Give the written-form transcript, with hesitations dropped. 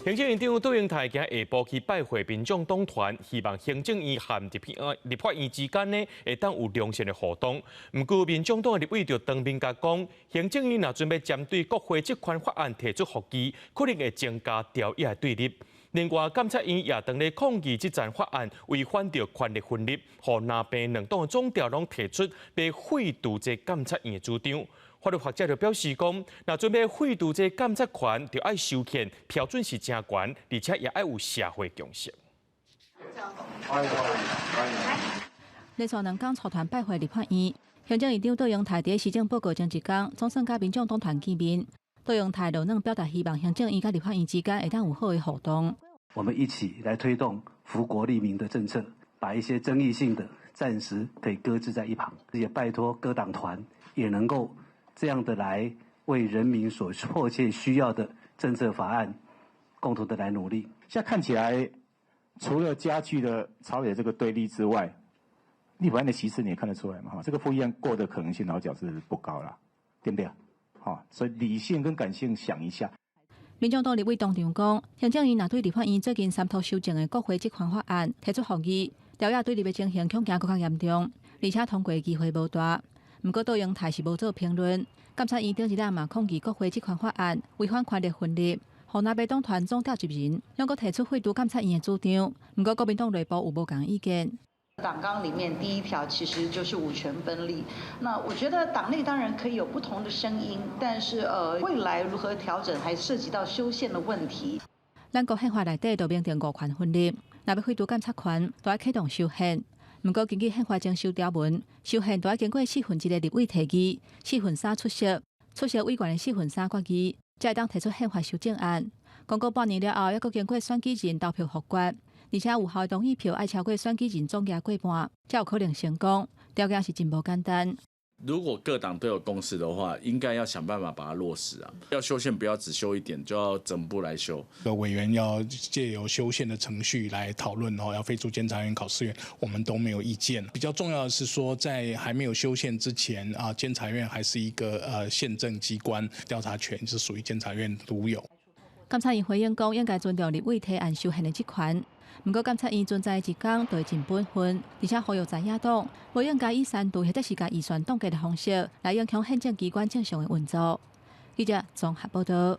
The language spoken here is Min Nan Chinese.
行政院長卓榮泰今下晡去拜會民眾黨團，希望行政院和立法院之間呢，會當有良性的互動。毋過民眾黨的立委就當面共講，行政院若準備針對國會職權法案提出覆議，可能會增加朝野的對立。另外，監察院也當咧抗議這項法案違反著權力分立，予藍白兩黨的總調攏提出欲廢除這監察院的主張。法律學者就表示講，若準備廢除這監察權，就愛修憲，標準是誠懸，而且也愛有社會共識。連續兩工組團拜會立法院，行政院長卓榮泰佇施政報告前一工，總算佮民眾黨團見面。卓榮泰落軟表達希望行政院佮立法院之間會當有好的互動。我們一起來推動福國利民的政策，把一些爭議性的暫時可以擱置在一旁，也拜託各黨團也能夠這樣的來為人民所迫切需要的政策法案，共同的來努力。現在看起來，除了加劇了朝野這個對立之外，立法院的席次你也看得出來嘛？哈，這個復議案過的可能性老實講是不高啦，對不對？好，所以理性跟感性想一下。民眾黨立委當場講，行政院若對立法院最近三度修正的國會職權法案提出覆議，朝野對立的情形恐驚閣較嚴重，而且通過的機會無大。毋過卓榮泰是無做評論。監察院頂一日嘛抗議國會職權法案違反權力分立，予藍白黨團總召集人兩個提出廢除監察院的主張。毋過國民黨內部有無仝意見。黨綱裡面第一條其實就是五權分立。那我覺得黨內當然可以有不同的聲音，但是未來如何調整，還涉及到修憲的問題。咱國憲法內底就明定五權分立，若欲廢除監察權，就愛啟動修憲。毋過根據憲法增修條文，修憲就愛經過四分之一的立委提議，四分三出席，出席委員的四分三決議，才會當提出憲法修正案。公告半年了後，猶閣經過選舉人投票複決，而且有效的同意票愛超過選舉人總額過半，才有可能成功。條件是真無簡單。如果各黨都有共識的話，應該要想辦法把它落實啊！要修憲，不要只修一點，就要整部來修。委員要借由修憲的程序來討論哦，要廢除監察院、考試院，我們都沒有意見。比較重要的是說，在還沒有修憲之前啊，監察院還是一個憲政機關，調查權是屬於監察院獨有。監察院回應講，應該尊重立委提案修憲的職權。毋過監察院存在一工就會盡本分，而且呼籲在野黨無應該以刪除或者是共預算凍結的方式來影響憲政機關正常的運作。記者綜合報道。